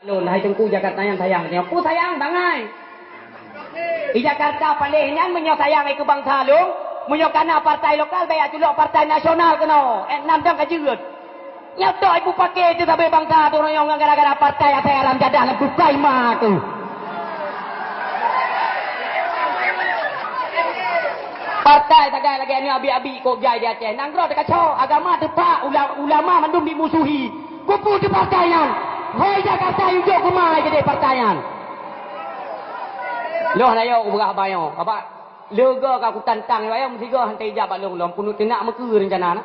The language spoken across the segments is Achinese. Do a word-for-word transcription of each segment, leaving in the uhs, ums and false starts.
Lôn, hai Teungku, Jakarta nyan sayang, nyoe. Peue sayang, bangai. Di Jakarta paléh nyan meunyoe sayang keu bansa lôn, meunyoe kana partai lokal, bèk jak culok partai nasional keunoe. Eh, nam dang ka jeuet. Nyoe tok ibu paké teuh sabe bansa teuh uroe nyoe ngon gara-gara partai asai haram jadah lam kukai ma teuh. Partai sagai lagèe nyoe abi-abi kok jai di Aceh. Nanggroe teukaco, agama teupak, ula-, ulama mandum dimusuhi. Kupu teuh partai nyan. Hoi Jakarta, yue jok keumah keudéh partai nyan. Lôn hana yo kupeugah haba nyoe. Haba leuga ka kutantang nyoe, ayah meusigoe han teuijab bak lôn, lôn peunuh teunak meukeue reuncana na.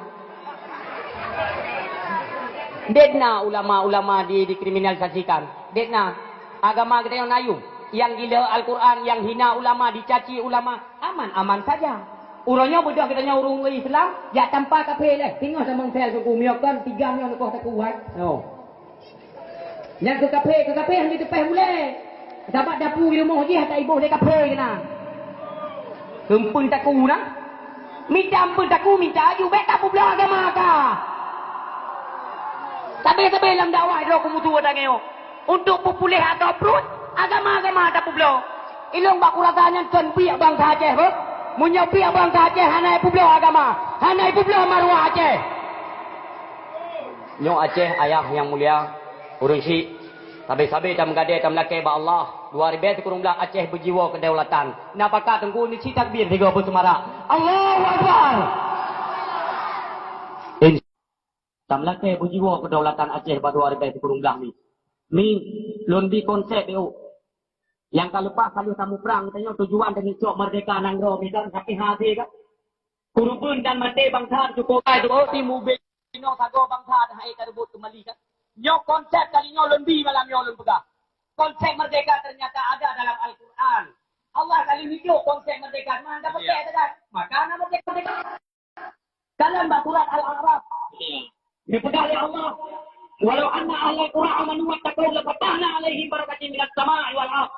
Dek na ulama-ulama di-, dikriminalisasikan. Dek na. Agama geutanyoe na yum. Nyang gila Al-Quran, nyang hina ulama, dicaci ulama, aman-aman saja. Uroe nyoe beudôh geutanyoe ureueng Islam, jak tampa kafé lé. Singoh tamong sel suku, miyokon tiga nyoe neukoh takuat. Oh. Nyang keu kafé, keu kafé han jiteupéh ulée. Sabab dapu di rumoh jih hana iboh lé kafé keunan. Keupeuen taku na? Mita peue taku, mita aju, bèk tapeubloe agama ka. Sabe-sabe lam dakwah droe keumusoe tanyoe. Untuk peupuléh atau pruet, agama-agama tapeubloe. Ilong bak kurasa nyan kon biek bansa Aceh, beuh. Meunyoe biek bansa Aceh hana ipeubloe agama, hana ipeubloe maruah Aceh. Nyoe Aceh ayah nyang mulia, ureueng syik, sabe-sabe tameugadée tameulakée bak Allah, dua ribée sikureueng blaih Aceh beujiwoe keudaulatan. Na pakat Teungku ni cit takbir tiga peuh seumarak. Allahu Akbar! In-, tameulakée beujiwoe keudaulatan Aceh bak dua ribée sikureueng blaih ni. Mi, lôn bi konsep yôh. Nyang ka leupah ka lheueh tamuprang, tanyoe tujuan tanyoe cok merdeka nanggroe, midan sakét hati kan? Kurban dan maté bansa cukup ai tu, oh, timu be inoe sagoe bansa dah hai tareubot keumbali kan. Nyoe konsep kali nyoe lôn bi malam nyoe lôn peugah. Konsep merdeka ternyata ada dalam Al-Quran. Allah kali nunjuk konsep merdeka, mana dah pakai kan? Maka nama merdeka, merdeka. Dalam bak surat Al-A'raf, dipeugah lé Allah, "Walau anna ahlal qura amanu wattaqau lafatahna alaihim barakatim minas sama'i wal ardh."